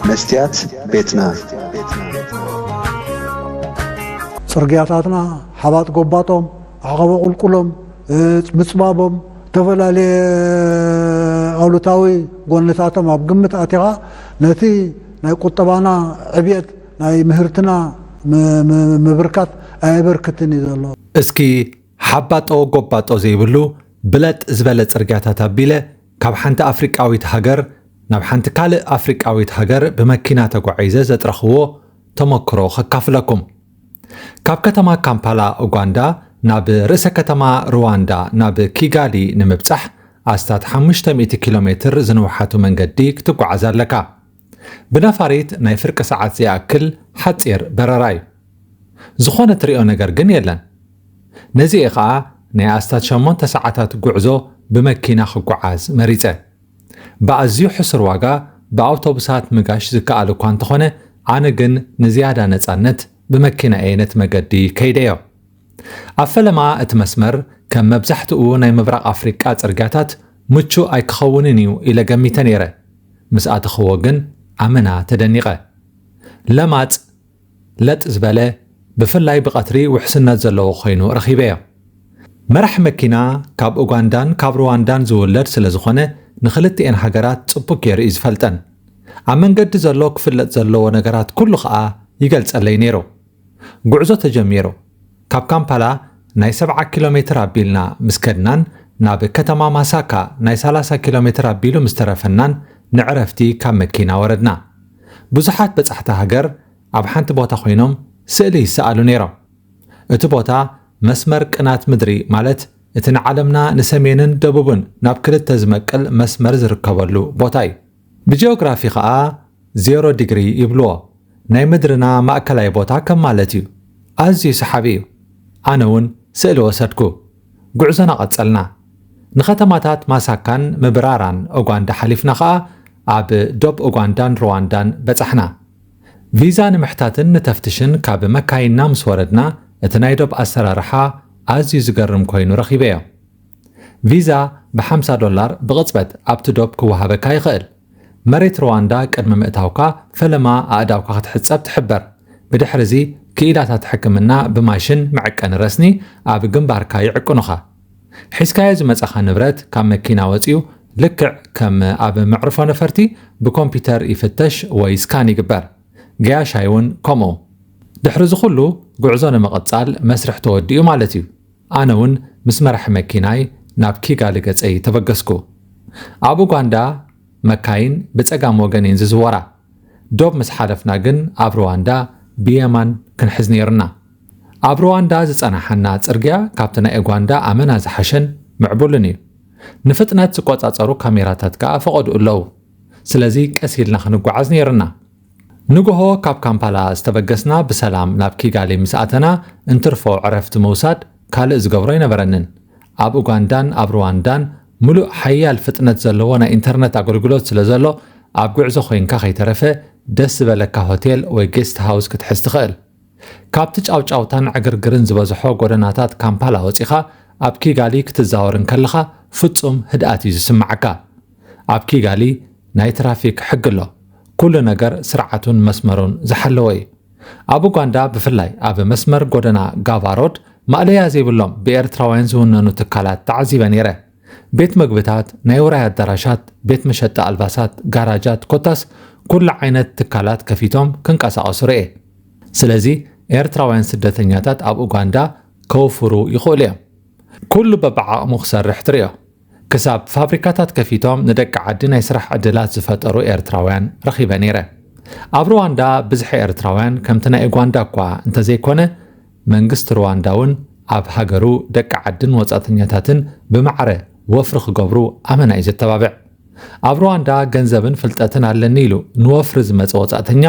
መስትያት ቤትና። ጽርግያታትና ሓባጥ ጎባጦም፣ ኣዕቐቦ ቁልቁሎም፣ ምጽባቦም፣ ዝተፈላለየ ኣሉታዊ ጎንታቶም ኣብ ግምት ኣቲኻ ነቲ ናይ ቁጠባና ዕብየት ናይ ምህርትና ምብርካት ኣየበርክትን እዩ ዘሎ። እስኪ ሓባጦ ጎባጦ ዘይብሉ ብለጥ ዝበለ ጽርግያታት ኣቢለ ካብ ሓንቲ ኣፍሪቃዊት ሃገር ናብ ሓንቲ ካልእ ኣፍሪቃዊት ሃገር ብመኪና ተጓዒዘ ዘጥረኽዎ ተመክሮ ከካፍለኩም። ካብ ከተማ ካምፓላ ኡጋንዳ ናብ ርእሰ ከተማ ሩዋንዳ ናብ ኪጋሊ ንምብጻሕ ኣስታት ሓሙሽተ ሚእቲ ኪሎ ሜትር ዝንውሓቱ መንገዲ ክትጓዓዝ ኣለካ። ብነፋሪት ናይ ፍርቂ ሰዓት ዝኣክል ሓጺር በረራ እዩ። ዝኾነ ትሪኦ ነገር ግን የለን። ነዚ እየ ኸኣ ናይ ኣስታት ሸሞንተ ሰዓታት ጉዕዞ ብመኪና ክጓዓዝ መሪጸ። ብኣዝዩ ሕሱር ዋጋ ብኣውቶቡሳት ምጋሽ ዝከኣል እኳ እንተኾነ፣ ኣነ ግን ንዝያዳ ነጻነት ብመኪና እየ ነቲ መገዲ ከይደዮ። ኣብ ፈለማ እቲ መስመር ከም መብዛሕትኡ ናይ ምብራቕ ኣፍሪቃ ጽርግያታት ምቹእ ኣይክኸውንን እዩ ኢለ ገሚተ ነይረ። ምስ ኣተኽዎ ግን ኣመና ተደኒቐ። ለማጽ፣ ለጥ ዝበለ፣ ብፍላይ ብቐትሪ ውሕስነት ዘለዎ ኮይኑ ረኺበዮ። መራሕ መኪና ካብ ኡጋንዳን ካብ ሩዋንዳን ዝውለድ ስለ ዝኾነ ንኽልቲኤን ሃገራት ጽቡቅ ገይሩ እዩ ዝፈልጠን። ኣብ መንገዲ ዘሎ ክፍለጥ ዘለዎ ነገራት ኩሉ ኸኣ ይገልጸለይ ነይሩ። ጉዕዞ ተጀሚሩ። ካብ ካምፓላ ናይ ሰብዓ ኪሎ ሜትር ኣቢልና ምስ ከድናን ናብ ከተማ ማሳካ ናይ ሰላሳ ኪሎ ሜትር ኣቢሉ ምስ ተረፈናን ንዕረፍቲ ካብ መኪና ወረድና። ብዙሓት በጻሕቲ ሃገር ኣብ ሓንቲ ቦታ ኮይኖም ስእሊ ይሰኣሉ ነይሮም። እቲ ቦታ መስመር ቅናት ምድሪ ማለት እቲ ንዓለምና ንሰሜንን ደቡብን ናብ ክልተ ዝመቅል መስመር ዝርከበሉ ቦታ እዩ። ብጂኦግራፊ ኸኣ ዜሮ ዲግሪ ይብልዎ። ናይ ምድርና ማእከላይ ቦታ ከም ማለት እዩ። ኣዝዩ ሰሓቢ እዩ። ኣነ እውን ስእሊ ወሰድኩ። ጉዕዞና ቀጸልና። ንኸተማታት ማሳካን ምብራራን ኡጋንዳ ሓሊፍና ኸኣ ኣብ ዶብ ኡጋንዳን ሩዋንዳን በጻሕና። ቪዛ ንምሕታትን ንተፍትሽን ካብ መካይንና ምስ ወረድና እቲ ናይ ዶብ ኣሰራርሓ ኣዝዩ ዝገርም ኮይኑ ረኺበዮ። ቪዛ ብ ሓምሳ ዶላር ብቕጽበት ኣብቲ ዶብ ክወሃበካ ይኽእል። መሬት ሩዋንዳ ቅድሚ ምእታውካ ፈለማ ኣእዳውካ ክትሕጸብ ትሕበር። ብድሕርዚ ክኢላታት ሕክምና ብማሽን መዐቀኒ ረስኒ ኣብ ግንባርካ ይዕቅኑኻ። ሒዝካዮ ዝመጻኻ ንብረት ካብ መኪና ወጺኡ ልክዕ ከም ኣብ መዕርፎ ነፈርቲ ብኮምፒተር ይፍተሽ ወይ ስካን ይግበር። ገያሻይ እውን ከምኡ። ድሕሪ እዚ ኩሉ ጉዕዞ ንምቕጻል መስርሕ ተወዲኡ ማለት እዩ። ኣነ እውን ምስ መራሒ መኪናይ ናብ ኪጋሊ ገጸይ ተበገስኩ። ኣብ ኡጋንዳ መካይን ብጸጋም ወገን እየን ዝዝወራ። ዶብ ምስ ሓለፍና ግን ኣብ ሩዋንዳ ብየማን ክንሕዝ ነይሩና። ኣብ ሩዋንዳ ዝጸናሓና ጽርግያ ካብቲ ናይ ኡጋንዳ ኣመና ዝሓሸን ምዕቡልን እዩ። ንፍጥነት ዝቆጻጸሩ ካሜራታት ከኣ ፈቐድኡ ኣለዉ። ስለዚ ቀስ ኢልና ክንጓዓዝ ነይሩና። ንግሆ ካብ ካምፓላ ዝተበገስና ብሰላም ናብ ኪጋሊ ምስ ኣተና እንትርፎ ዕረፍቲ ምውሳድ ካልእ ዝገብሮ ኣይነበረንን። ኣብ ኡጋንዳን ኣብ ሩዋንዳን ምሉእ ሓያል ፍጥነት ዘለዎ ናይ ኢንተርነት ኣገልግሎት ስለ ዘሎ ኣብ ጉዕዞ ኮይንካ ከይተረፈ ደስ ዝበለካ ሆቴል ወይ ጌስት ሃውስ ክትሕዝ ትኽእል። ካብቲ ጫውጫውታን ዕግርግርን ዝበዝሖ ጎደናታት ካምፓላ ወጺኻ ኣብ ኪጋሊ ክትዛወር እንከለኻ ፍጹም ህድኣት እዩ ዝስምዓካ። ኣብ ኪጋሊ ናይ ትራፊክ ሕጊ ኣሎ። ኩሉ ነገር ስርዓቱን መስመሩን ዝሓለወ እዩ። ኣብ ኡጋንዳ ብፍላይ ኣብ መስመር ጎደና ጋቫ ሮድ ማእለያ ዘይብሎም ብኤርትራውያን ዝውነኑ ትካላት ተዓዚበ ነይረ። ቤት መግብታት፣ ናይ ውራይ ኣዳራሻት፣ ቤት መሸጢ ኣልባሳት፣ ጋራጃት ኮታስ ኩሉ ዓይነት ትካላት ከፊቶም ክንቀሳቐሱ ርእየ። ስለዚ ኤርትራውያን ስደተኛታት ኣብ ኡጋንዳ ከውፍሩ ይኽእሉ እዮም። ኩሉ በብዓቕሙ ክሰርሕ ትርእዮ። ክሳብ ፋብሪካታት ከፊቶም ንደቂ ዓዲ ናይ ስራሕ ዕድላት ዝፈጠሩ ኤርትራውያን ረኺበ ነይረ። ኣብ ሩዋንዳ ብዝሒ ኤርትራውያን ከምቲ ናይ ኡጋንዳ እኳ እንተዘይኮነ መንግስቲ ሩዋንዳ እውን ኣብ ሃገሩ ደቂ ዓድን ወጻእተኛታትን ብማዕረ ወፍሪ ክገብሩ ኣመና እዩ ዘተባብዕ። ኣብ ሩዋንዳ ገንዘብን ፍልጠትን ኣለኒ ኢሉ ንወፍሪ ዝመጽእ ወጻእተኛ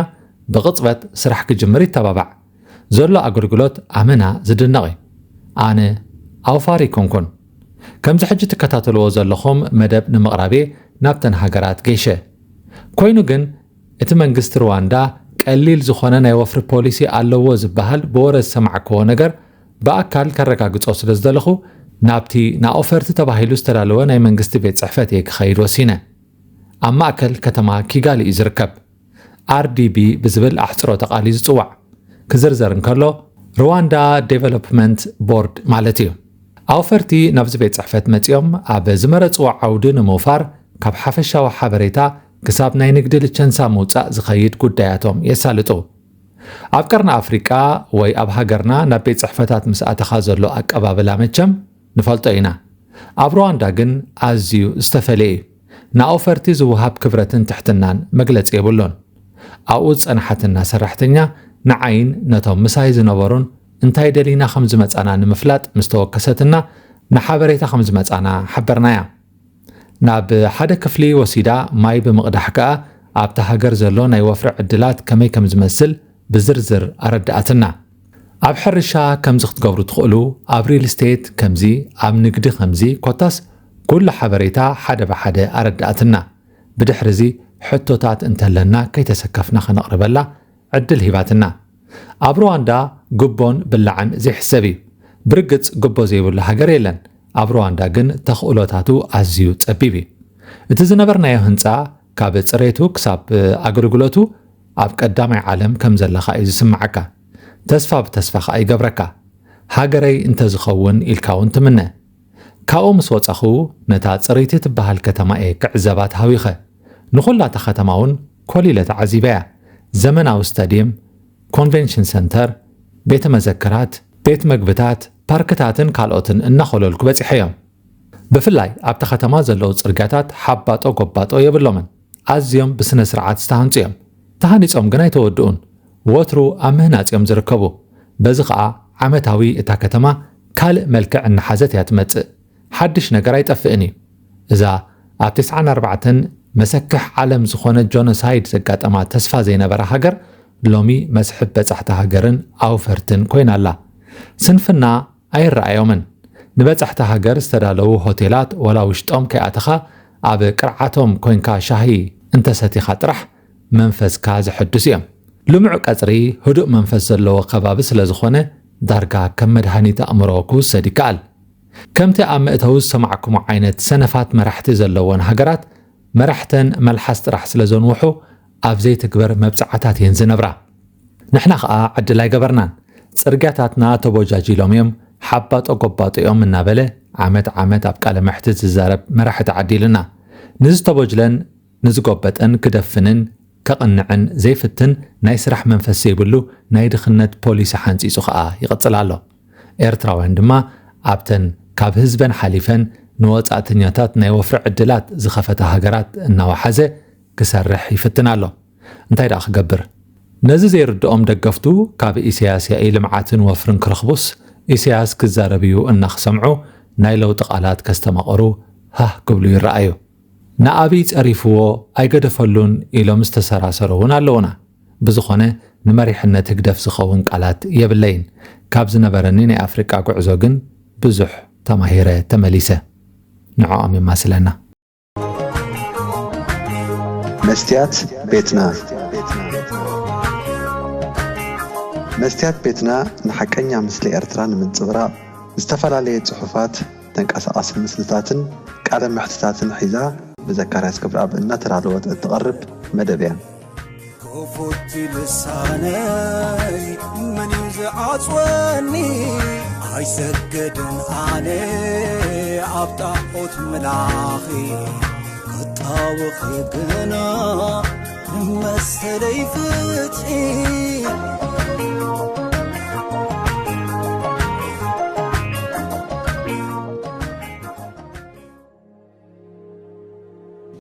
ብቕጽበት ስራሕ ክጅምር ይተባባዕ። ዘሎ ኣገልግሎት ኣመና ዝድነቕ እዩ። ኣነ ኣውፋር ኣይኮንኩን። ከምዚ ሕጂ ትከታተልዎ ዘለኹም መደብ ንምቕራብ እየ ናብተን ሃገራት ገይሸ። ኮይኑ ግን እቲ መንግስቲ ሩዋንዳ ቀሊል ዝኾነ ናይ ወፍሪ ፖሊሲ ኣለዎ ዝበሃል ብወረ ዝሰማዕክዎ ነገር ብኣካል ከረጋግጾ ስለ ዝደለኹ ናብቲ ንኣውፈርቲ ተባሂሉ ዝተዳለወ ናይ መንግስቲ ቤት ጽሕፈት እየ ክኸይድ ወሲነ። ኣብ ማእከል ከተማ ኪጋሊ እዩ ዝርከብ። ኣር ዲ ቢ ብዝብል ኣሕጽሮተ ቃል እዩ ዝጽዋዕ። ክዝርዘር እንከሎ፣ ሩዋንዳ ዴቨሎፕመንት ቦርድ ማለት እዩ። ኣውፈርቲ ናብዚ ቤት ጽሕፈት መጺኦም ኣብ ዝመረጽዎ ዓውዲ ንምውፋር፣ ካብ ሓፈሻዊ ሓበሬታ ክሳብ ናይ ንግዲ ልቸንሳ ምውጻእ ዝኸይድ ጉዳያቶም የሳልጡ። ኣብ ቀርኒ ኣፍሪቃ ወይ ኣብ ሃገርና ናብ ቤት ጽሕፈታት ምስ ኣተኻ ዘሎ ኣቀባብላ መቸም ንፈልጦ ኢና። ኣብ ሩዋንዳ ግን ኣዝዩ ዝተፈለየ እዩ። ንኣውፈርቲ ዝወሃብ ክብረትን ትሕትናን መግለጺ የብሉን። ኣብኡ ዝጸንሓትና ሰራሕተኛ ንዓይን ነቶም ምሳይ ዝነበሩን እንታይ ደሊና ከም ዝመጻና ንምፍላጥ ምስ ተወከሰትና፣ ንሓበሬታ ከም ዝመጻና ሓበርናያ። ናብ ሓደ ክፍሊ ወሲዳ ማይ ብምቕዳሕ ከኣ ኣብታ ሃገር ዘሎ ናይ ወፍሪ ዕድላት ከመይ ከም ዝመስል ብዝርዝር ኣረድኣትና። ኣብ ሕርሻ ከምዚ ክትገብሩ ትኽእሉ፣ ኣብ ሪል ስቴት ከምዚ፣ ኣብ ንግዲ ከምዚ፣ ኮታስ ኩሉ ሓበሬታ ሓደ ብሓደ ኣረድኣትና። ብድሕሪ እዚ ሕቶታት እንተለና ከይተሰከፍና ከነቕርበላ ዕድል ሂባትና። ኣብ ሩዋንዳ ጉቦን ብላዕን ዘይሕሰብ እዩ። ብርግጽ ጉቦ ዘይብሉ ሃገር የለን። ኣብ ሩዋንዳ ግን ተኽእሎታቱ ኣዝዩ ጸቢብ እዩ። እቲ ዝነበርናዮ ህንጻ ካብ ጽሬቱ ክሳብ ኣገልግሎቱ ኣብ ቀዳማይ ዓለም ከም ዘለኻ እዩ ዝስምዓካ። ተስፋ ብተስፋ ከኣ ይገብረካ። ሃገረይ እንተዝኸውን ኢልካ እውን ትምነ። ካብኡ ምስ ወጻኹ ነታ ጽርይቲ ትበሃል ከተማ እየ ክዕዘባ ተሃዊኸ። ንኹላ እታ ከተማ እውን ኮሊለ ተዓዚበያ። ዘመናዊ ስታድየም፣ ኮንቬንሽን ሰንተር፣ ቤተ መዘክራት፣ ቤት መግብታት፣ ፓርክታትን ካልኦትን እናኾለልኩ በጺሐዮም። ብፍላይ ኣብታ ከተማ ዘለዉ ጽርግያታት ሓባጦ ጎባጦ የብሎምን። ኣዝዮም ብስነ ስርዓት ዝተሃንጹ እዮም። ተሃኒጾም ግን ኣይተወድኡን። ወትሩ ኣብ ምህናጽ እዮም ዝርከቡ። በዚ ኸኣ ዓመታዊ እታ ከተማ ካልእ መልክዕ እናሓዘት እያ ትመጽእ። ሓድሽ ነገር ኣይጠፍእን እዩ። እዛ ኣብ ተስዓን ኣርባዕተን መሰክሕ ዓለም ዝኾነ ጆኖሳይድ ዘጋጠማ ተስፋ ዘይነበራ ሃገር ሎሚ መስሕብ በጻሕቲ ሃገርን ኣውፈርትን ኮይና ኣላ። ስንፍና ኣይረኣዮምን። ንበጻሕቲ ሃገር ዝተዳለዉ ሆቴላት ዋላ ውሽጦም ከይኣተኻ ኣብ ቅርዓቶም ኮይንካ ሻሂ እንተሰቲኻ ጥራሕ መንፈስካ ዘሐድሱ እዮም። ልሙዕ ቀጽሪ፣ ህዱእ መንፈስ ዘለዎ ከባቢ ስለ ዝኾነ ዳርጋ ከም መድሃኒት ኣእምሮ ክውሰድ ይከኣል። ከምቲ ኣብ መእተዊ ዝሰማዕኩሞ ዓይነት ሰነፋት መራሕቲ ዘለወን ሃገራት መራሕተን መልሓስ ጥራሕ ስለ ዘንውሑ ኣብ ዘይትግበር መብጽዓታት እየን ዝነብራ። ንሕና ኸኣ ዕድል ኣይገበርናን። ጽርግያታትና ተቦጃጂሎም እዮም፣ ሓባጦ ጎባጦ እዮም እናበለ ዓመት ዓመት ኣብ ቃለ መሕትት ዝዛረብ መራሒ ተዓዲልና። ንዝተቦጅለን ንዝጎበጠን ክደፍንን ከቕንዕን ዘይፍትን ናይ ስራሕ መንፈስ ዘይብሉ ናይ ድኽነት ፖሊሲ ሓንጺጹ ኸኣ ይቕጽል ኣሎ። ኤርትራውያን ድማ ኣብተን ካብ ህዝበን ሓሊፈን ንወጻእተኛታት ናይ ወፍሪ ዕድላት ዝኸፈታ ሃገራት እናወሓዘ ክሰርሕ ይፍትን ኣሎ። እንታይ ደኣ ክገብር? ነዚ ዘይርድኦም ደገፍቱ ካብ ኢሳያስ ያኢ ልምዓትን ወፍርን ክረኽቡስ፣ ኢሳያስ ክዛረብ እዩ እናኽሰምዑ ናይ ለውጢ ቃላት ከስተማቕሩ ሃህ ክብሉ ይረኣዩ። ንኣብይ ጸሪፍዎ ኣይገደፈሉን ኢሎም ዝተሰራሰሩ እውን ኣለዉና። ብዝኾነ ንመሪሕነት ህግደፍ ዝኸውን ቃላት የብለይን። ካብ ዝነበረኒ ናይ ኣፍሪቃ ጉዕዞ ግን ብዙሕ ተማሂረ ተመሊሰ። ንዕኦም የማስለና። መስትያት ቤትና። መስትያት ቤትና ንሓቀኛ ምስሊ ኤርትራ ንምንጽብራቕ ዝተፈላለየ ጽሑፋት፣ ተንቀሳቓሲ ምስልታትን ቃለ መሕትታትን ሒዛ ብዘካርያስ ገብረኣብ እናተዳለወት እትቐርብ መደብ እያ። ክፉት ልሳነይ መን እዩ ዝዓጽወኒ? ኣይሰግድን ኣነ ኣብ ጣዖት ምላኺ፣ ክጣወኺ ግና መሰለይ ፍትሒ።